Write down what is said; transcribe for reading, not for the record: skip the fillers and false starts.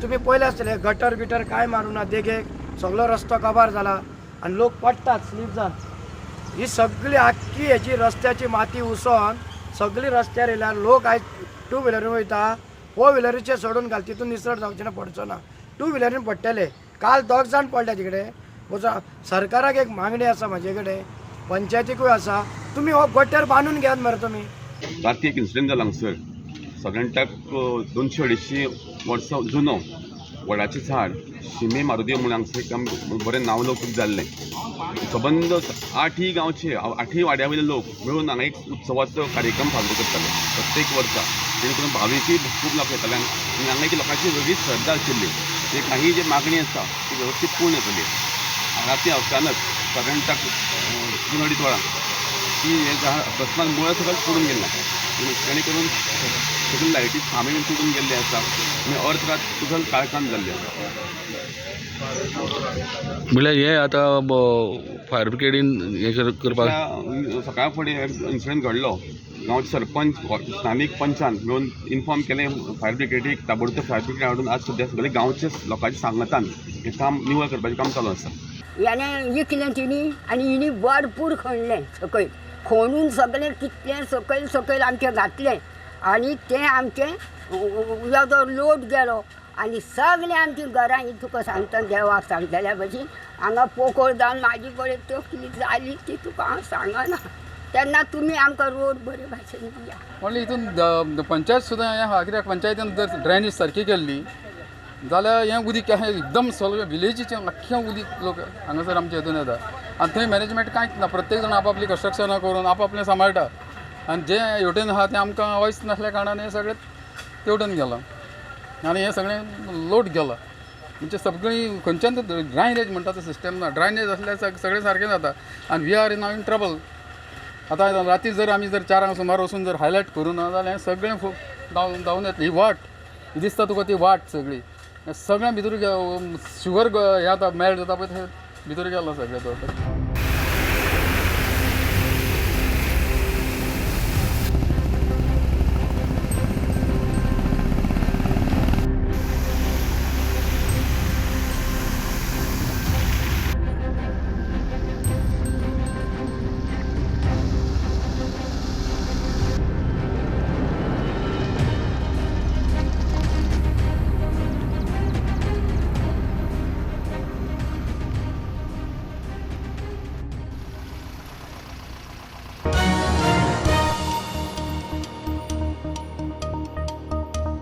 आनी तुमी पळयलें आसतलें, गटर बिटर कांय मारूं ना देगेक, सगलो रस्तो काबार जाला आनी लोक पडटात स्लीप जावन. ही सगळी आख्खी हेजी रस्त्याची माती उसोन सगळी रस्त्यार येयल्या. लोक आयज टू व्हिलरीन वयता, फोर व्हिलरीचे सोडून घाल, तितून निसर जावचे ना, पडचो ना, टू व्हिलरीन पडटले. काल दोग जाण पडले तिकडे वचोन. सरकाराक एक मागणी आसा म्हाजे कडेन, पंचायतीकूय आसा, तुमी हो गटर बांदून घेयात मरे तुमी. राती एक इन्सिडंट जाला हांगसर. सगळ्यांटाक 200-250 वर्सां जुनो वडाचें झाड, शिमे मारुदेव म्हणून हांगसर एक आमी बरें नांव लौकीक जाल्लें. सबंद आठय गांवचे, आठय वाड्या वयले लोक मेळून हांगा एक उत्सवाचो कार्यक्रम साजरो करताले प्रत्येक वर्सा, जेणे करून भाविकूय खूब लोक येताले आनी हांगा एक लोकांची वेगळीच श्रद्धा आशिल्ली की काही जी मागणी आसा ती वेवस्थीत पूर्ण जातली. राती अचानक सादारणताक 3-2.5 वरां ती हें झाड अकस्मात मुळां सकयल पडून गेल्लें, जेणे करून सगळी लायटी खांबे बीन तुटून गेल्ले आसा आनी अर्द रात टोटल काळखान जाल्ली आसा. म्हणल्यार हे आतां फायर ब्रिगेडीन हें करपाक सकाळ फुडें इन्सिडंट घडलो. गांवचे सरपंच, स्थानीक पंचान मेळून इन्फॉर्म केलें फायर ब्रिगेडीक. ताबडतोब फायर ब्रिगेड हाडून आज सद्या सगळे गांवचे लोकांच्या सांगातान हें काम निवळ करपाचें काम चालू आसा. याने विकलें तिणी आनी हिणी भरपूर खणलें सकयल. खणून सगळें कितलें सकयल सकयल आमचें घातलें आनी तें आमचें येदो लोट गेलो आनी सगळें आमचीं घरां ही तुका सांगता, देवाक सांगतल्या भशेन, हांगा पोकोळ जावन म्हाजी पळय तकली जाली ती तुका हांव सांगना. तेन्ना तुमी आमकां रोड बरे भाशेन दिया. म्हणल्यार हितून पंचायत सुद्दां हें आहा, कित्याक पंचायतीन जर ड्रेनेज सारकी केल्ली जाल्यार हें उदीक अहें एकदम सगळें विलेजीचें अख्खें उदीक लोक हांगासर आमच्या हितून येता आनी थंय मॅनेजमेंट कांयच ना. प्रत्येक जाण आपआपली कन्स्ट्रक्शनां करून आपआपलें सांबाळटा आनी जें हेवटेन आहा तें आमकां वॉयस नासल्या कारणान हें सगळें तेवटेन गेलां आनी हें सगळें लोट गेलां. म्हणजे सगळीं खंयच्यान ड्रायनेज म्हणटा तें सिस्टम ना. ड्रायनेज आसल्यार सगळें सारकें जाता आनी we are in in trouble. आतां राती जर आमी जर 4 सुमार वचून जर हायलायट करूं ना जाल्यार हें सगळें धांवन धांवन येतलें. ही वाट ही दिसता तुका, ती वाट सगळी हें सगळें भितर शुगर हें आतां मेल्ट जाता पळय, थंय भितर गेलो सगळें तो.